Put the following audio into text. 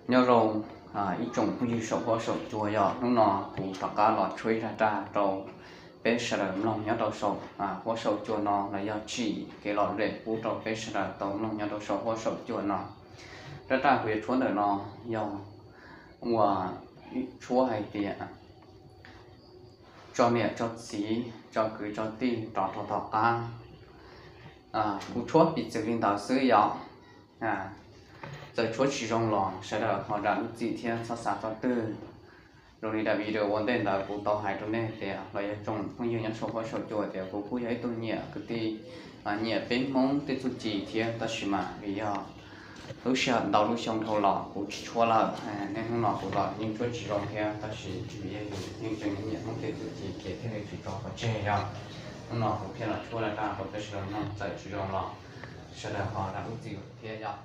Nyob zoo ib tsoom phooj ywg saum huab saum cua, yog hnub no kuv rov qab los tshuab ib zaj raj rau peb sawv daws mloog nyob rau saum huab saum cua no los yog tsim kev lom zem pub rau peb sawv daws tau mloog nyob rau saum huab saum cua no. Zaj raj kuv yuav tshuab ntawm no yog uas tshuab hais tias tso niam tso txiv tso kwv tso tij rov rau tom qab. Kuv tshuab piv txwv li ntawd xwb yom. Txawm tshuab tsis zoo los sawv daws ho zam lub txim thiab txhob xav txog twg. Zoo li daim video ua ntej ntawd kuv tau hais rau nej tias los yog tsoom phooj ywg nyob saum huab saum cua tias kuv kuj yog ib tug nyiam kwv tij, nyiam peb Hmoob tej txuj ci thiab, tab sis mas vim yog lub sij hawm ntau lub xyoo dhau los kuv tsis tshuab lawm. Nej hnub no kuv los yeej tshuab tsis zoo thiab, tab sis vim yog yus yeej tseem nyiam Hmoob tej txuj ci ces thiaj li tsis tso pov tseg yog. Hnub no kuv thiaj los tshuab raj rau peb sawv daws mloog, txawm tsis zoo los sawv daws ho zam lub txim thiab yog.